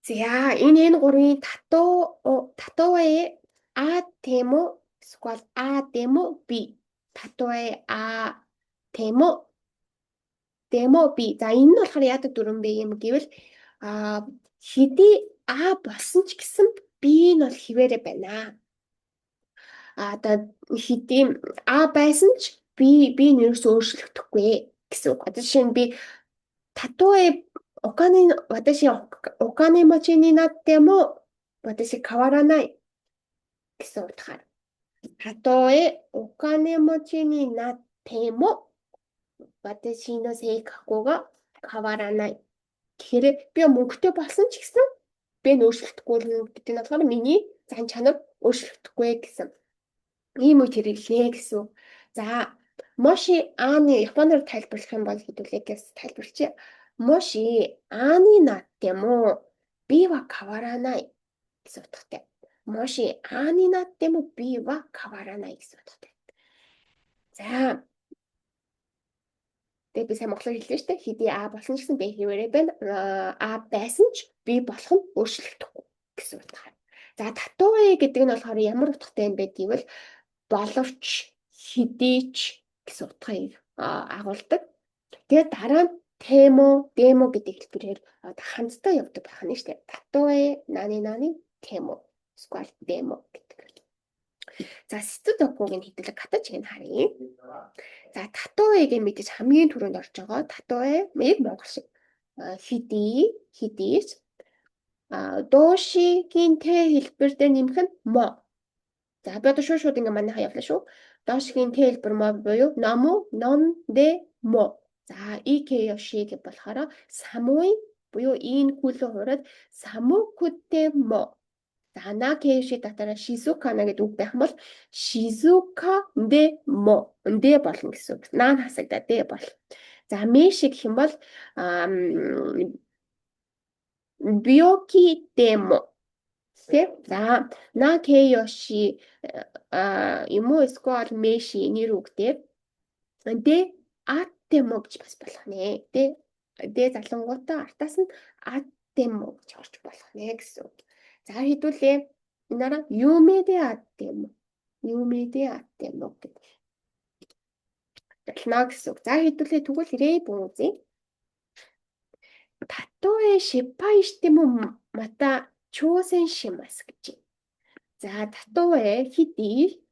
За, энэ N3-ын たと たとえ あても эсвэл あでも B. たとえ あても でも B. За, энэ нь болохоор яадаг дүрэм бэ юм гэвэл хэдий А болсон ч гэсэн B нь бол хэвээрээ байна. Одоо хэдий А байсан ч B нь ерөөсөө өөрчлөгдөхгүй гэсэн үг. Одоо жишээ нь би たとえお金、私お金持ちになっても私変わらない гэсэн утгаар. たとえお金持ちになっても私の性格が変わらない. Тэгэхээр би мөнгөтэй болсон ч гэсэн би нь өөрчлөгдөхгүй гэдэг нь болохоор миний зан чанар өөрчлөгдөхгүй гэсэн. Ийм үед хэрэглэнэ гэсэн. За, もし あに японоор тайлбарлах юм бол хэдүүлээ гэс тайлбарлчих. もしあになっても B は変わらない гэсэн утгатай. もしあになっても B は変わらないгэсэн утгатай. За, тэгээ би сайн монголоор хэллээ шүү дээ. Хэдий А болсон ч гэсэн B хэвээрээ байна. А байсан ч B болох нь өөрчлөгдөхгүй гэсэн утгаар. За, たとえ гэдэг нь болохоор ямар утгатай юм бэ гэвэл боловч, хэдий ч гэсэн утгыг агуулдаг. Тэгээд дараа нь ても, でも гэдэг хэлбэрээр одоо хамтдаа явдаг байх нь шүү дээ. たとえ なになにても эсвэл でも гэдэг. За, 接続г нь хэдүүлээ 形 ыг нь харъя. За, たとえ гээ мэдээж хамгийн түрүүнд орж байгаа. たとえ яг монгол шиг. Хэдий, хэдий ч 動詞 гийн て хэлбэр дээр нэмэх нь も. За, би одоо шууд шууд ингээ манайхаа явлаа шүү. 動詞 гийн て хэлбэр も буюу 飲む, 飲んでも. За, い形容詞 гэх болохоор 寒い буюу い н く лүү хувираад 寒くても. За, な形容詞 дотор 静かな гэдэг үг байх юм бол 静かでもで болно гэсэн үг. な нь хасагдаа で бол. За, 名詞 гэх юм бол 病気でも тэ. За, な形容詞 юм уу эсвэл 名詞 нэр үг дээр であっても гэж бас болох нэ. でで залангуутаа артаас нь あっても гэж орж болох нэ гэсэн үг. За, хэдүүлээ энаараа 夢であっても夢であっても гэдэг болно гэсэн үг. За, хэдүүлээ тэгвэл 例文 үзье. たとえ失敗してもまた挑戦します гэж. За, たとえ хэдий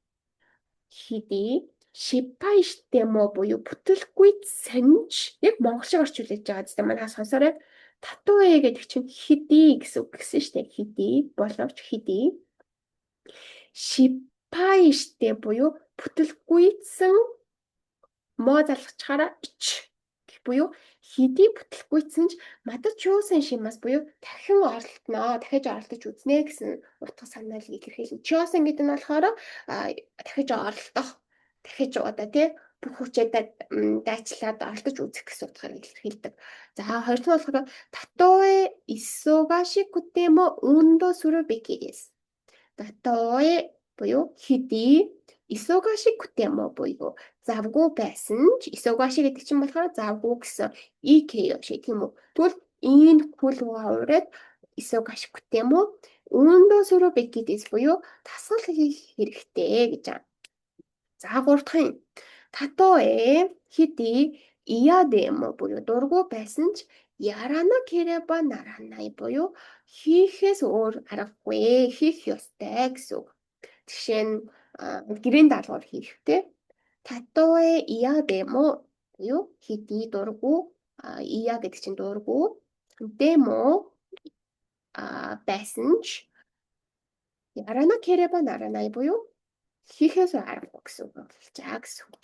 хэдий 失敗しても буюу бүтэлгүйтсэн ч яг монгол шиг орчуулж байгаа зү манай сонсоорой. たとえ гэдэг чинь хэдий гэсэн үг гэсэн шүү дээ. Хэдий боловч хэдий 失敗して буюу бүтэлгүйтсэн も залгачаараа ч буюу хэдий бүтэлгүйтсэн ч また挑戦します буюу дахин оролдоно, дахиж оролдож үзнэ гэсэн утга санааг илэрхийлнэ. 挑戦 гэдэг нь болохоор дахиж оролдох, дахиж одоо тий бүх хүчээ дайчлаад оролдож үзэх гэсэн утгаар илэрхийлдэг. За, хоёр дахь нь болохоор たとえ忙しくても運動するべきです. たとえ буюу хэдий 忙しくても буюу завгүй байсан ч 忙しい гэдэг чинь болохоор завгүй гэсэн い形容詞тийм үү. Тэгвэл い く лүү хувираад 忙しくても運動するべきです буюу дасгал хийх хэрэгтэй гэж байна. За, гурав дахь нь たとえ хэдий 嫌でも буюу дургүй байсан ч やらなければならない буюу хийхээс өөр аргагүй, хийх ёстой гэсэн үг. Жишээ нь гэрийн даалгавар хийх те. たとえ嫌でも буюу хэдий дургүй, 嫌 гэдэг чинь дургүй, でも байсан ч やらなければならない буюу хийхээс аргагүй гэсэн үг болж байгаа гэсэн үг.